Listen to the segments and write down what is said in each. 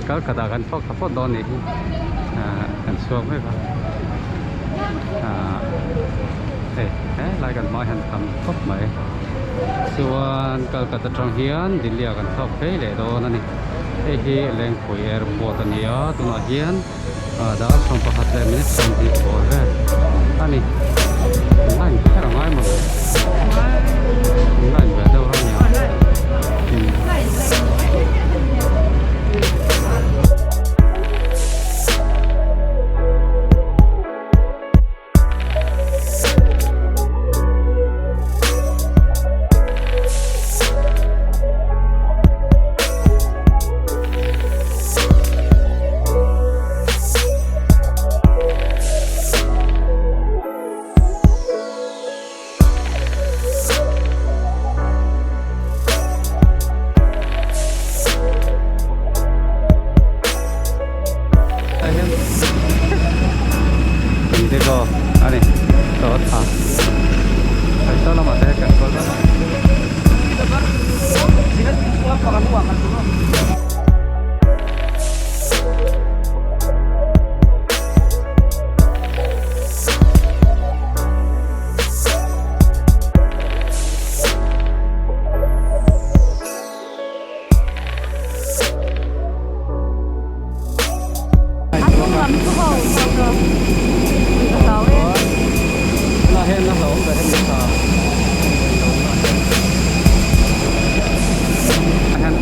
Kolkata kan thlawk thla phawt dawn nih hi ah kan chhuak mek a ah hei helai kan hmaah hian tam khawp mai chuan Kolkata atang hian Delhi ah kan thlawk phei leh dawn a ni hei hi Lengpui airport a ni a tunah hian ah dar 11 leh minute 20 bawr vel a ni line kher a ngai mawle line ve deuh reuh a ni a. Indigo a ni chaw tha Aizawl lamah te kan kal dawn a.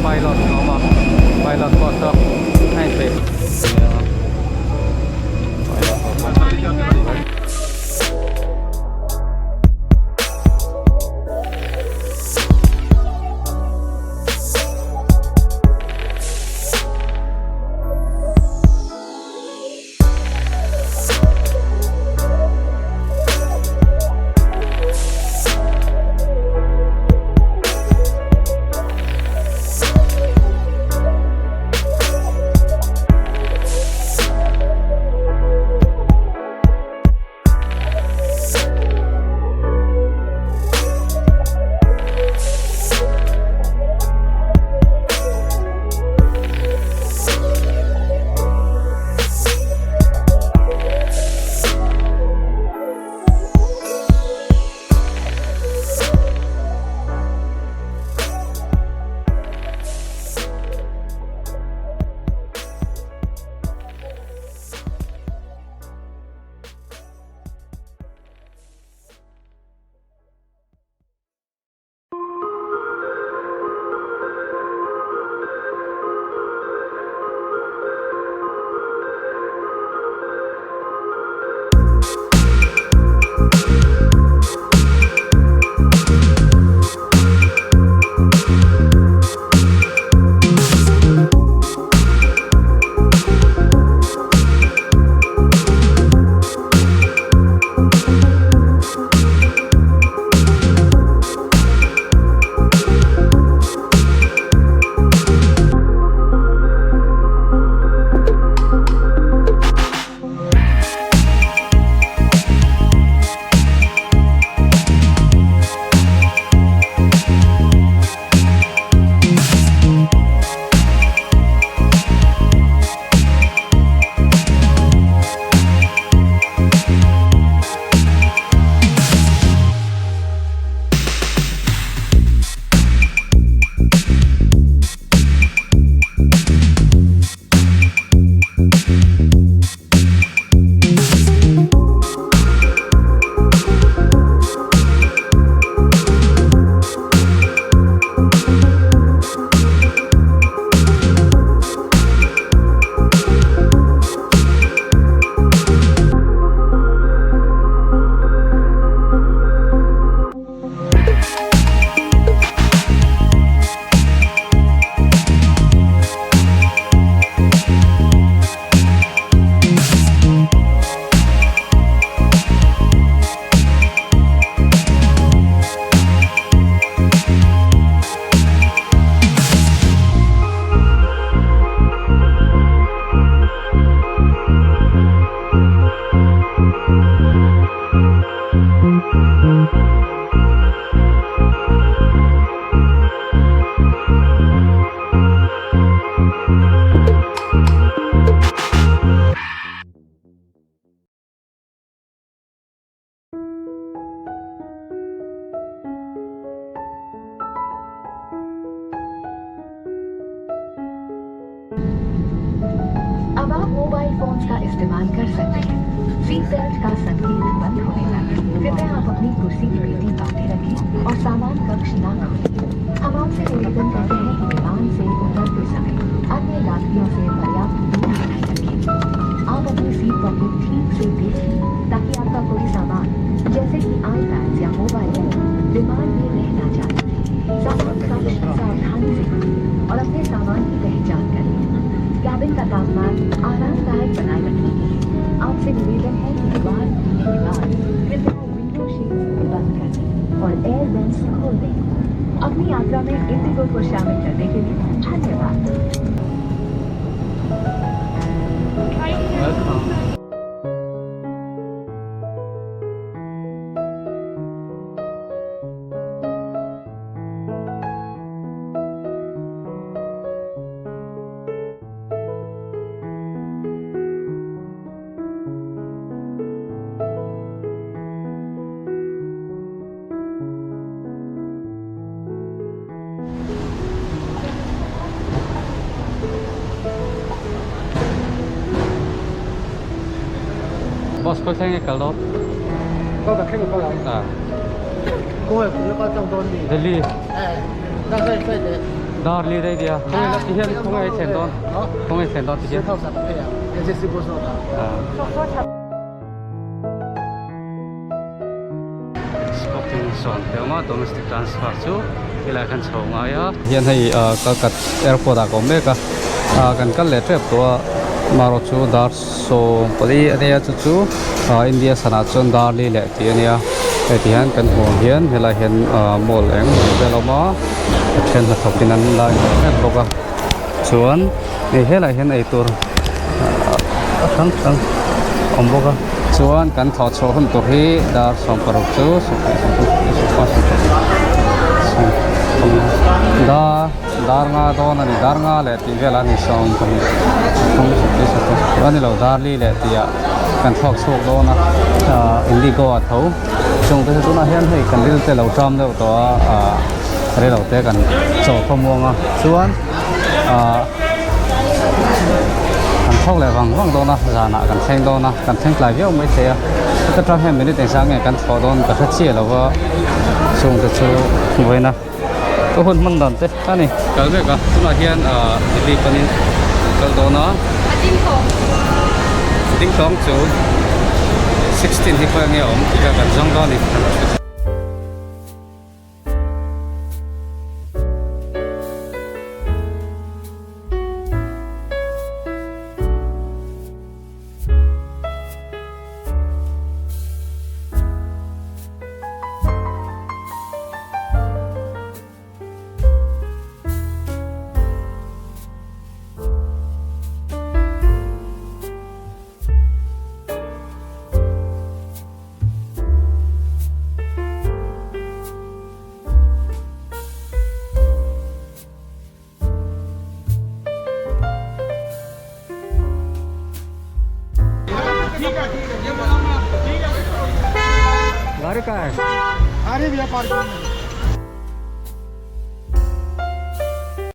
Pilot a awm a pilot pawh saw a inpeih का इस्तेमाल कर सकते हैं। Seat belt का संकेत बंद होने तक कृपया आप अपनी कुर्सी की पेटी बांधे रखें और सामान कक्ष ना खोलें। हम आपसे निवेदन करते हैं कि विमान से उतरते समय अन्य यात्रियों से पर्याप्त दूरी बनाए रखें। आप अपनी सीट पॉकेट ठीक से देख लें ताकि आपका कोई सामान, जैसे कि आईपैड या मोबाइल फोन, विमान में रह ना जाए। सामान कक्ष सावधानी से खोलें और अपने सामान की पहचान करें। कैबिन का तापमान आरामदायक बनाए रखने के लिए आपसे निवेदन है कि द्वार खुलने के बाद कृपया विंडो शेड्स बंद कर दें और एयर वेंट्स खोल दें। अपनी यात्रा में इंडिगो को शामिल करने के लिए धन्यवाद। Welcome. Boss khawi thleng nge kal dawn? Delhi. Dar li daih dia. Khawnge la ti hian khawnge ei thlen dawn? Khawnge ei thlen dawn ti hian? Spoking sawn te awm a, domestic transfer chu helai khan chho ngai a. Hian hei Calcutta airport ah ka awm mek a, kan kal leh tep tawh a, marawh chu dar 14 a nia chu chu India sanah chuan dar li leh tih a nia, hei ti hian kan hmuh ang hian helai hian mall eng emaw vel a awm a, a then hnathawk in an la inhawng mek bawk a, chuan hei helai hian eitur a hrang hrang a awm bawk a. Chuan kan thawh chhuah hun tur hi dar 16 chu dar dar nga dawn a ni dar nga leh tih velah a ni 12 pathum 40 40 a ni lo dar li leh tih ah kan thawk chhuak dawn a ah indigo a tho chung te chu tunah hian hei kan ril te lo ṭam deuh tawh a ah reilo te kan chaw khawmuang a chuan ah kan thawk leh vang vang dawn a zanah kan thleng dawn a kan thleng tlai viau mai thei a heta tang hian minute engzah nge kan thlawh dawn ka hre chiah lo va chung te chu vawiin a ka hun hman dan te a ni. Kal mek a tunah hian ah Delhi panin an kal dawn a ding tawng chu 16 hi khawi nge a awm tih kha kan zawng dawn a ni.